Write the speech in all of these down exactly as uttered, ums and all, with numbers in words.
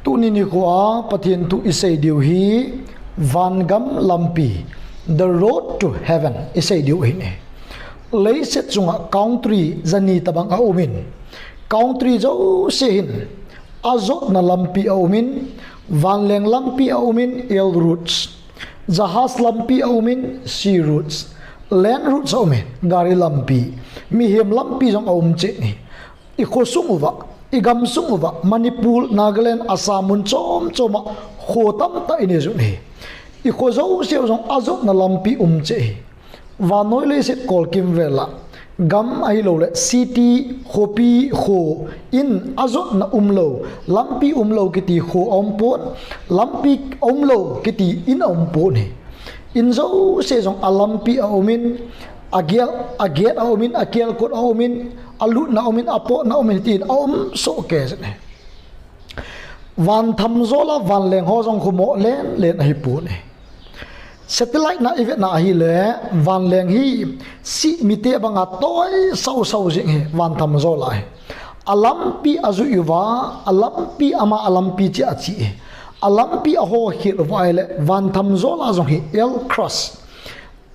Tuni nikho a Pathen thu isei diu hi, Vangam Lampi, The Road to Heaven, isei diu ahi. Leiset chunga country jani tabang aumin, country jouse hin ajotna lampi aumin, vanleng lampi aumin, air routes, jahaz lampi aumin, sea routes, land routes aumin, gari lampi, mihem lampi jong aum cheh ahi. Ikhosung uva, igamsung uva, Manipur, Nagaland, Assam mun chom choma kho tamtah inei jun ahi. Ikho jouse jong ajotna lampi um cheh ahi. Vannoi leiset kolkim vela, gam ahilouleh city, khopi, kho, in ajotna umlou, lampi umlou kiti kho aumpon, lampi umlou kiti in aumpon ahi. In jouse jong alampi aumin, agate, agate aumin, akelkot aumin, alutna aumin, apotna aumin, tin aum sohkei jin ahi. Vanthamjol a vanleng ho jong khu mo lenlen ahipon ahi. Satellite na ivetna ahile, vanleng hi sihmite banga toi sausau jing ahi, vanthamjol a hi. Alampi ajui uva, alampi ama alampi cheh ache ahi. Alampi ahokhel uva ahile, vanthamjol a jong hi air crash,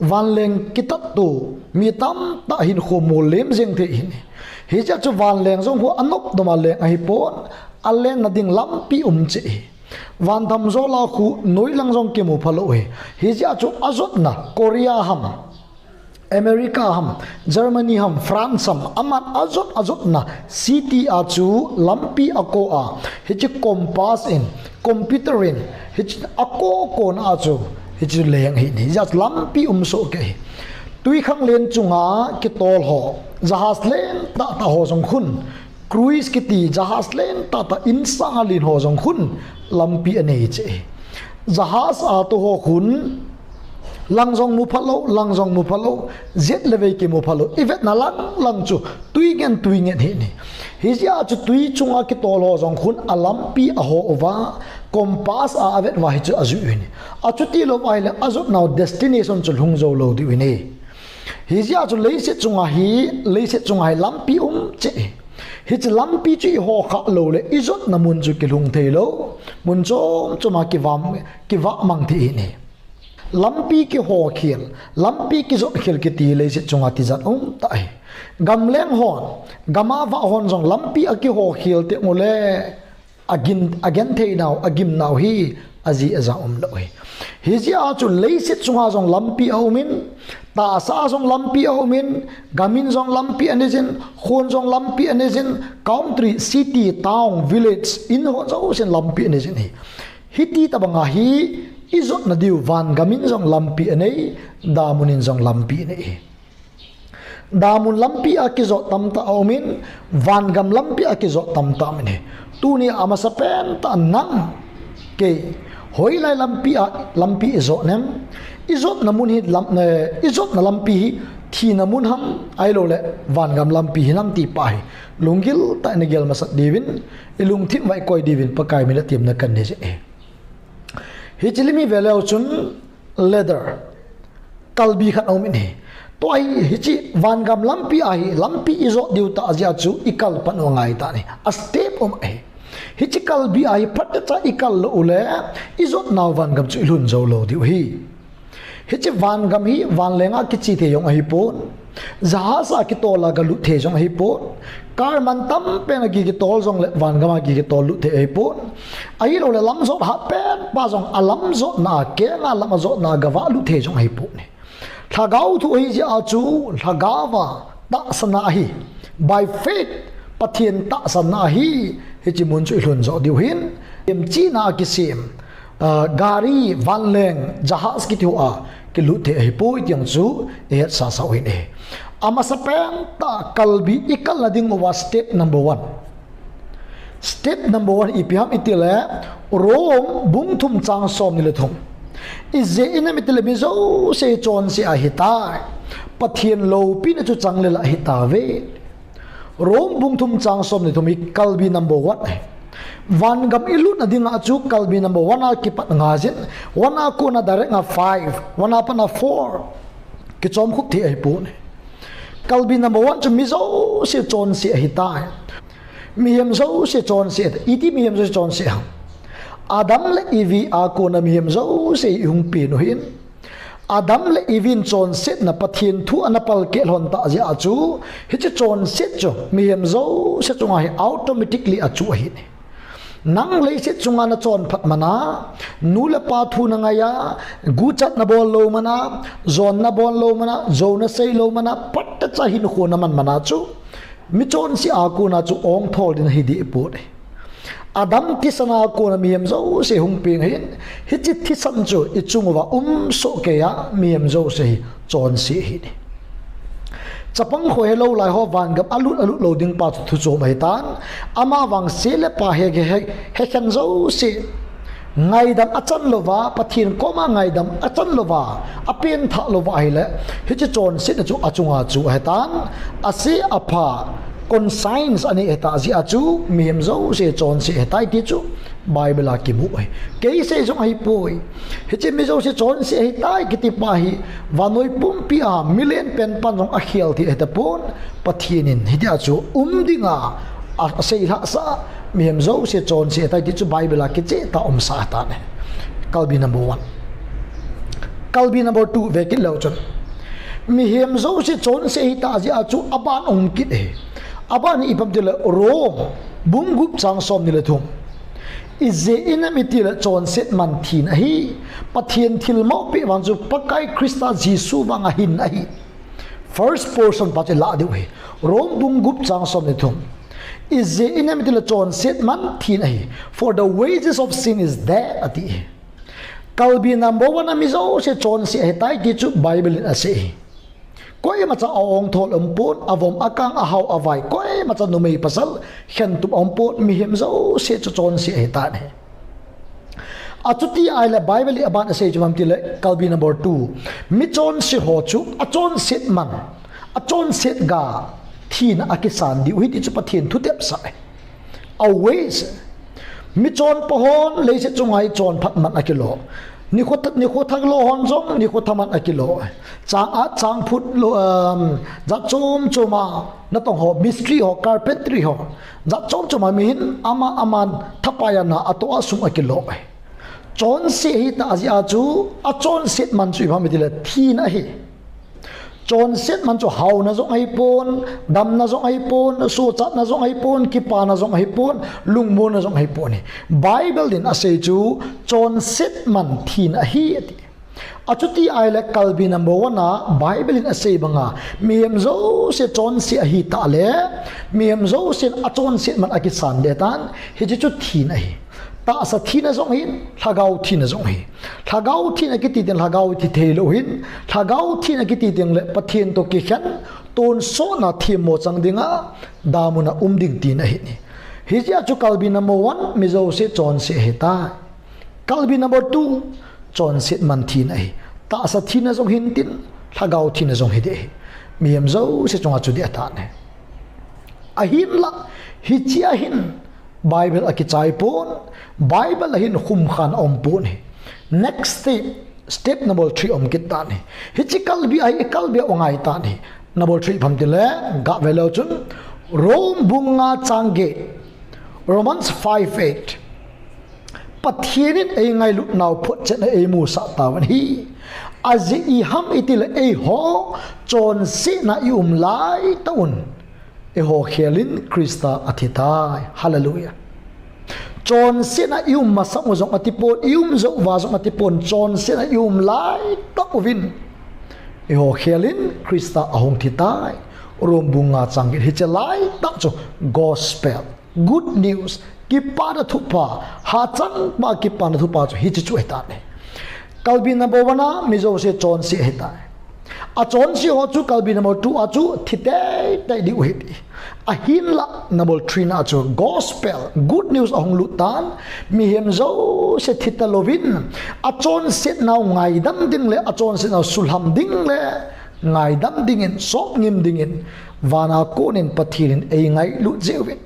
vanleng kitatto, mi tamtah hinkho molem jeng thei ahi. Hijeh chun vanleng jong khu anopdom a leng ahipon, alenna ding lampi um cheh ahi. Vanthamjol a khu noilang jong kimu phalou ahi. Hijeh chun ajotna Korea ham, America ham, Germany ham, France ham, aman ajot ajotna city a chu lampi ako a, hiche compass in, computer in, hiche ako kona a chu, hiche leng ahi. Hijeh chun lampi um sohkei ahi. Twikhanglen chunga kitol ho, jahaz lentah tah ho jong khun, cruise kiti jahaz lentah tah insang a len ho jong khun lampi anei cheh ahi. Jahaz a tou ho khun lang jong mu phalou, lang jong mu phalou, jet le vei kimu phalou, ivetna lang lang chu twi ngen twi ngen ahi. Hijeh chun twi chunga kitol ho jong khun alampi aho uva, compass a avet uva hichu ajui ahi. Achuti lou ahile ajotnau destination chu lhung jou lou diu ahi. Hijeh chun leiset chunga hi, leiset chunga hi lampi um cheh ahi. Hiche lampi chu iho khah loule ijotna mun chu kilhung theilou, mun chom choma kivah mang thei ahi. Lampi kihokhel, lampi kijotkhel kiti leiset chunga tijat umtah ahi. Gamleng hon, gam a vah hon jong lampi akihokhel teng ule, agentheinau, agimnau hi ajeh ajang umlou ahi. Hijeh a chu leiset chunga jong lampi aumin, tahsa a jong lampi aumin, gamin jong lampi aneijin, khon jong lampi aneijin, country, city, town, village, in ho jousen lampi aneijin ahi. Hiti tobanga hi ijotna diu vangamin jong lampi anei, damun in jong lampi anei ahi. Damun lampi a kijot tamtah aumin, vangam lampi a kijot tamtah aumin ahi. Tunia amasapen tah nang kei, hoilai lampi a lampi ijot nem? Ijotna mun hi lam, eh, ijotna lampi hi thina mun ham, ahilouleh vangam lampi hinam ti pa hi lunggil tah in igel masat diuvin, ilungthim uva ikoi diuvin Pakai min a temna kanei jin ahi. Hiche lim hi veleu chun ladder, kalbi khat aumin ahi. Tua hi, hiche vangam lampi a hi, lampi ijot diu tah jeh a chu ikal pan u angai tan ahi. A step um ahi. Hiche kalbi a hi phatecha ikal lou uleh, ijotnau vangam chu ilhun jou lou diu ahi. Hiche vangam hi vanleng a kiche thei jong ahipon, jahaz a kitol a galut thei jong ahipon, car mantam pen a kikitol jongleh vangam a kikitol lut thei ahipon. Ahilouleh lamjot hatpen pa jong alamjotna a, kenga lam ajotna a gavah lut thei jong ahipon ahi. Lhagao thu ahijeh a chu lhagao a tahsanna ahi. By faith, Pathen tahsanna ahi. Hiche mun chu ilhun joh diu ahin, emchihna a kisem, ah, gari, vanleng, jahaz kiti ho a kilut thei ahipoi ti jong chu ihetsa sah u ahin ahi. Amasapen tah kalbi ikalna ding uva step number one. Step number one ipi ham itileh, Rome bung thum chang somni le thum. Ijeh inem itileh mi jouse ichonse ahitai. Pathen loupina chu changle lah ahitauve. Rome bung thum chang somni thum hi kalbi number one ahi. Vangam ilutna dinga chu kalbi number one a kipat angaijin, one a kona direct a five, one a pat a four. Kichom khup thei ahipon ahi. Kalbi number one chu mi jouse chonse ahitai. Mihem jouse chonse ahitai. Iti mihem jouse chonse ham? Adam le Evi a kona mihem jouse ihung pen u hin, Adam le Evi in chonsetna Pathen thu ana palkeh lhon tah jeh a chu, hiche chonset chu mihem jouse chunga hi automatically achuh ahi. Nang leiset chunga nachon phat mana, nu le pa thu nangai a, guchat nabol lou mana, jon nabol lou mana, jou nasei lou mana, phatechan hinkho naman mana chu, michonse a kona chu ongthol ding ahi deh poi. Adam thisan a kona mihem jouse hung peng ahin, hiche thisan chu ichung uva um sohkei a mihem jouse hi chonse ahi. Chapang kho helou lai ho vangam alut alut lou ding pa chu thuchom ahitan, ama vang se le pa he, he, he, hekhen jouse ngaidam achan louva, Pathen koma ngaidam achan louva, apenthah louva ahile, hiche chonsetna chu achunga chu ahitan, ase apha conscience anei ahitah jeh a chu mihem jouse chonse ahitai ti chu Bible a kimu ahi. Kei sei jong ahipoi. Hiche mi jouse chonse ahitai kiti pa hi vannoi pumpi a milen pen pan jong akhel thei ahitapon, Pathen in hitia chu um dinga a, aseilhahsah a, mihem jouse chonse ahitai ti chu Bible a kichehtah a umsah ahitan ahi. Kalbi number one. Kalbi number two ve kit leu chun, mihem jouse chonse ahitah jeh a chu aban um kit ahi. Aban hi ipi ham itile Rome bung gup chang somni le thum. Ijeh inem itile chonset man thina ahi. Pathen thilmoh peh vang chu Pakai Christa Jesu vanga hinna ahi. First portion pa chu ilah diu ahi. Rome bung gup chang somni thum. Ijeh inem itile chonset man thina ahi. For the wages of sin is death, ati ahi. Kalbi number one a mi jouse chonse ahitai ti chu Bible in asei ahi. Koimacha a-ongthol umpon, avom akang, ahao avai, koimacha numei pasal khentup aumpon, mihem jouse chu chonse ahitan ahi. Achuti ahile Bible in aban asei chu ipi ham itile, Kalbi number two, michonse ho chu achonset man, achonset ga thina akisan diu ahi ti chu Pathen thutepsah ahi. Always. Michonpha hon leiset chunga hi chonphat man akilo. Nikho th-, nikho thalo hon jong nikho tha man akilo. Chang at chang phut lo, um, jat chom chom a natong ho, mistri ho, carpentry ho, jat chom chom a mihem in ama aman thapai a na atoh a sum akilo. Chonse ahitah jeh a chu achonset man chu ipi ham itile thina ahi. Chonset man chu haona jong ahipon, damna jong ahipon, sochatna jong ahipon, kipana jong ahipon, lungmonna jong ahipon ahi. Bible in asei chu chonset man thina ahi ati. Achuti ahile Kalbi number one a Bible in asei banga mihem jouse chonse ahitah le, mihem jousen achonset man akisan ding ahitan, hiche chu thina ahi. Tahsa thina jong ahin, lhagao thina jong ahi. Lhagao thina kiti teng lhagao thi theilou ahin, lhagao thina kiti tengle Pathen toh kikhen, tonsotna themmo chang dinga damun a um ding tina ahi. Hijeh a chu Kalbi number one, mi jouse chonse ahitai. Kalbi number two, chonset man thina ahi. Tahsa thina jong hintin, lhagao thina jong hiding ahi. Mihem jouse chunga chu ding ahitan ahi. Ahinla, hichea hin Bible akichai pon, Bible a hin khumkhan aumpon ahi. Next step, step number three aum kit tan ahi. Hiche Kalbi a hi, Kalbi a angai tan ahi. Number three ipi ham itile, gah ve leu chun, Rome bung nga chang get, Romans five eight. Pathen in eingailut nau photchetna eimusah tauvin ahi. Ajeh ipi ham itile eiho chonsetna ium laitah un, eiho khelin Christa athitai. Hallelujah. Chonsetna ium masang u jong atipon, ium jou uva jong atipon, chonsetna ium laitah uvin eiho khelin Christa ahung thitai. Rome bung nga chang get, hiche laitah chu gospel, good news, kipana thupha, hachangpa kipana thupha chu hiche chu ahitan ahi. Kalbi number one a mi jouse chonse ahitai. Achonse ho chu Kalbi number two a chu thi teitei diu ahi. Ahinla number three na chu gospel, good news ahung lut tan, mihem jouse thi talouvin, achonsetnau ngaidam ding le achonsetnau sulham ding le ngaidam dingin, sopngim dingin, vana konin Pathen in eingailut jeh uvin,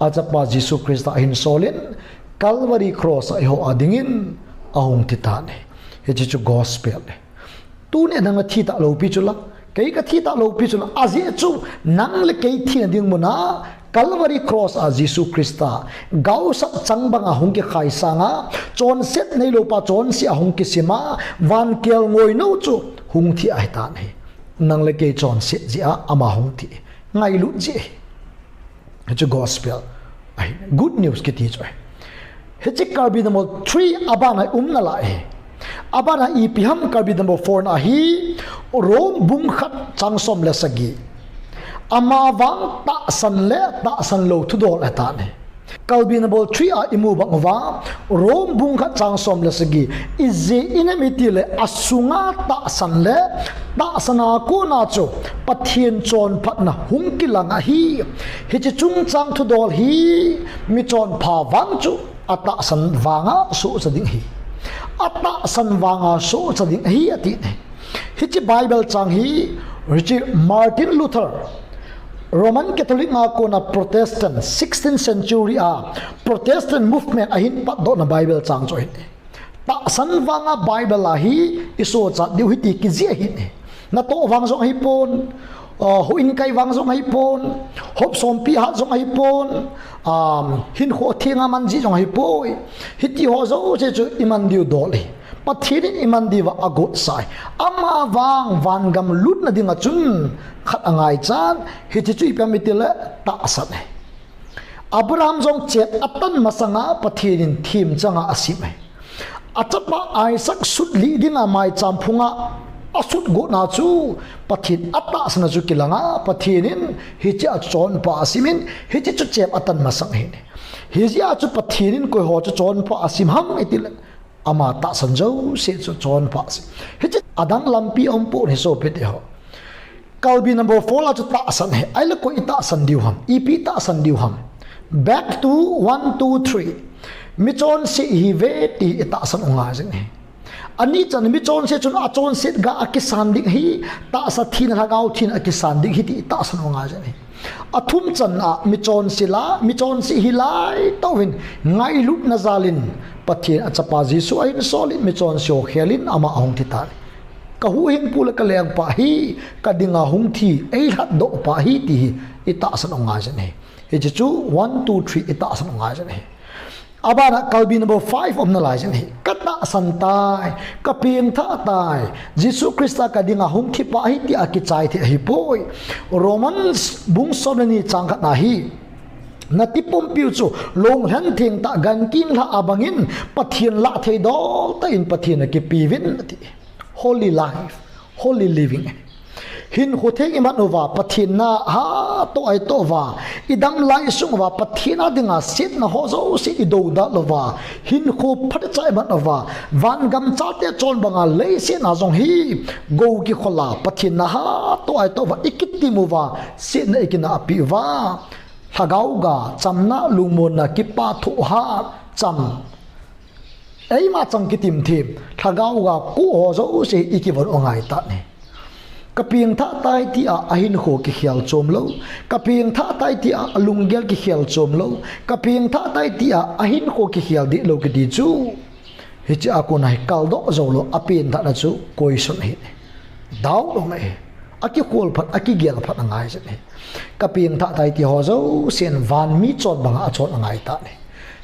achapa Jesu Christa ahin solin, Calvary cross a eiho a dingin ahung thitan ahi. Hiche chu gospel ahi. Tuni nang nathi talou pi chula, kei kathi talou pi chula, ajeh chu nang le kei thina ding muna Calvary Cross a Jesu Christa gaosap chang banga hung kikhai sanga, chonset neilou pa chonse ahung kisima, van kelngoi nou chu hung thi ahitan ahi. Nang le kei chonset jeh a ama hung thi, ngailut jeh ahi. Hichu gospel ahi, good news kiti chu ahi. Hiche Karbi number three abana i um nalai ahi. Abana ipi ham Karbi number four na hi, Rome bung khat chang som le sagi. Amavang tahsan le tahsan lou thudol ahitan ahi. Karbi number three a imu bang uva, Rome bung khat chang som le sagi. Ijeh inem itile asunga tahsan le tahsan a kona chu Pathen chonphatna hung kilang ahi. Hiche chungchang thudol hi michonpha vang chu atahsan vanga sohcha ding ahi. Atahsan vanga sohcha ding ahi atin ahi. Hiche Bible chang hi, hiche Martin Luther, Roman Catholic a kona Protestant, sixteenth century a Protestant movement ahin patdohna Bible chang chu ahin. Tahsan vanga Bible a hi isohcha diu ahi ti kijih ahin. Natoh vang jong ahipon, houin kai vang jong ahipon, hop sompi hat jong ahipon, hinkho thenga man jeh jong ahipoi. Hiti ho jouse chu iman diu dol ahi. Pathen in iman diuva agotsah ahi. Amavang vangam lutna dinga chun khat angaichan, hiche chu ipi ham itile tahsan ahi. Abraham jong chep atan masanga Pathen in themchanga asim ahi. Achapa Isaac sutlih dinga maicham phunga asutgotna chu Pathen atahsan a chu kilanga, Pathen in hiche a chonpha asimin, hiche chu chep atan masang ahin. Hijeh a chu Pathen in koiho chu chonpha asim ham itile, ama tahsan jouse chu chonpha asim. Hiche adang lampi aumpon ahi sopite ho. Kalbi number four a chu tahsan ahi. Ahile koi itahsan diu ham, ipi itahsan diu ham? Back to one, two, three. Michonse ihiuve ti itahsan u ngai jing ahi. Ani chan, michonse chun achonset ga akisan ding ahi, tahsa thina, lhagao thina akisan ding ahi ti itahsan u ngai jing ahi. Athum channa, michonse la, michonse ihi laitah uvin, ngailutna jalin Pathen achapa Jesu ahin solin, michonse ho khelin ama ahung thi tan ahi. Kahuhhingpu le kalengpa hi, kadinga hung thi, eilhatdoh pa ahi ti hi itahsan u ngai jing ahi. Hiche chu one, two, three itahsan u ngai jing ahi. Abana Kalbi number five um nalai jing ahi. Katahsan tai, kapengthah tai, Jesu Christa kadinga hung thipa ahi tia kichai thei ahipoi. Romans bung som le ni chang khatna hi, natipumpiu chu longlhen thengtah gankinglhah abangin Pathen lah thei dol tah in Pathen akipeuvin ati. Holy life, holy living. Hinkho theng iman uva, Pathen na hatoh aitoh uva, idam lai sung uva, Pathen a dinga setna ho jouse idoudal uva, hinkho phatecha iman uva, vangam chate chon banga leiset a jong hi gou kikhol a, Pathen na hatoh aitoh uva ikitim uva, setna ikinahpi uva, lhagao ga, chamna, lungmonna, kipathu hat, cham, eima chang kitim them, lhagao ga koh ho jouse ikivon u ngai tan ahi. Kapengthah tai tia ahinkho kikhel chom lou, kapengthah tai tia alunggel kikhel chom lou, kapengthah tai tia ahinkho kikhel deh lou kiti chu, hiche a kona hi kaldoh joulou, apenthahna chu question ahi. Doubt um ahi. Akikhol phat, akigel phat angai jing ahi. Kapengthah tai ti ho jousen vanmi chon banga achon angai tan ahi.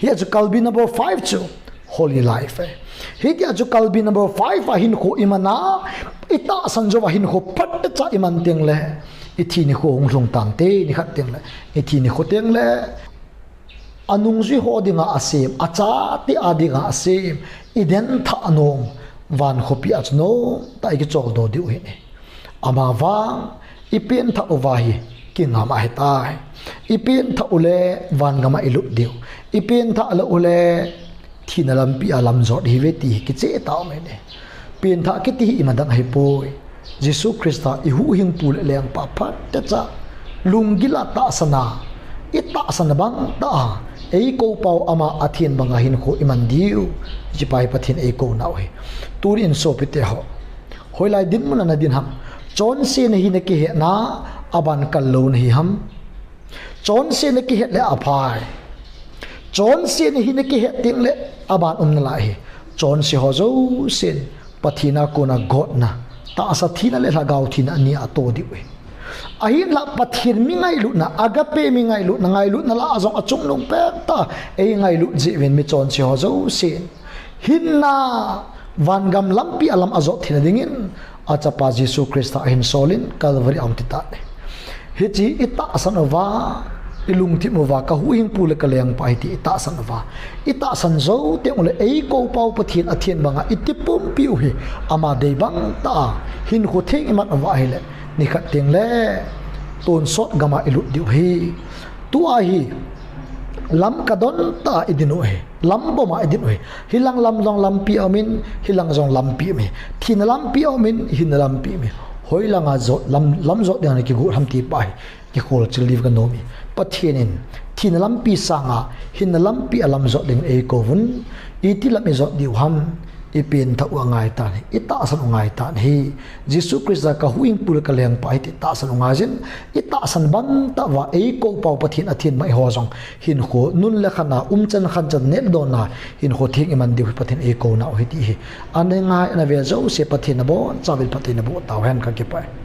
Hia chu Kalbi number five chu holy life ahi. Hitia chu Kalbi number five a hinkho iman a, itahsan jouva hinkho phatecha iman tengle, ithi nikho hung lhung tante, nikhat tengle, ithi nikho tengle, anungjui ho dinga asem, achate a dinga asem, identhah nom, van khopi a chu nomtah a ikicholdo diu ahi. Amavang, ipenthah uva hi kingam ahitai. Ipenthah ule vangam a ilut diu, ipenthah lou ule thina lampi a lamjot ihiuve ti hi kicheh tah um ahi. Penthah kiti hi imadang ahipoi. Jesu Christa ihuhhingpu le lengpa phatecha, lunggil a tahsan a, itahsan bang tah a, eikoupau ama athen banga hinkho iman diu, hichepa hi Pathen eikou nau ahi. Tunin sopite ho, hoilai dinmun a nadin ham? Chonse nahi nakihetna, aban kal lou nahi ham? Chonse nakihet le aphai. Chonse nahi nakihet tengle aban um nalai ahi. Chonse ho jousen Pathen a kona gotna, tahsa thina le lhagao thina ani a atoh diu ahi. Ahinlah Pathen mi ngailutna, agape mi ngailutna, ngailutna lah a jong achungnung pentah a eingailut jeh uvin michonse ho jousen hinna, vangam lampi a lam ajot theina dingin achapa Jesu Christa ahin solin Calvary a ahung thi tan ahi. Hiche itahsan uva, ilungthim uva, kahuhhingpu le kalengpa ahi ti itahsan uva, itahsan jou teng uleh eikou pau Pathen athen banga itipumpi u hi ama dei bang tah a hinkho theng iman uva ahileh nikhat tengle tonsot gam a ilut diu ahi. Tua hi lam kadon tah a idin u ahi. Lam bom a idin u ahi. Hilang lam jong lampi aumin, hilang jong lampi aumin. Thina lampi aumin, hinna lampi aumin. Hoilanga jot lam, lam jot dinga nakigot ham ti pa hi kikholchil diu kanom e. Pathen in thina lampi sanga hinna lampi a lam jot dingin eikouvun, iti lam ijot diu ham, ipengthah u angaitan ahi, itahsan u angaitan ahi. Jesu Christa kahuhhingpu le kalengpa ahi ti itahsan u angaijin, itahsan bang tah uva eikou pau Pathen athen bang iho jong hinkho nun le khan a, umchan khanchan, neh le don a hinkho theng iman diu hi Pathen eikounau ahi ti hi ana ngai ana ve jouse Pathen in abonchauvin phatthei naboh tauhen, kakipah e.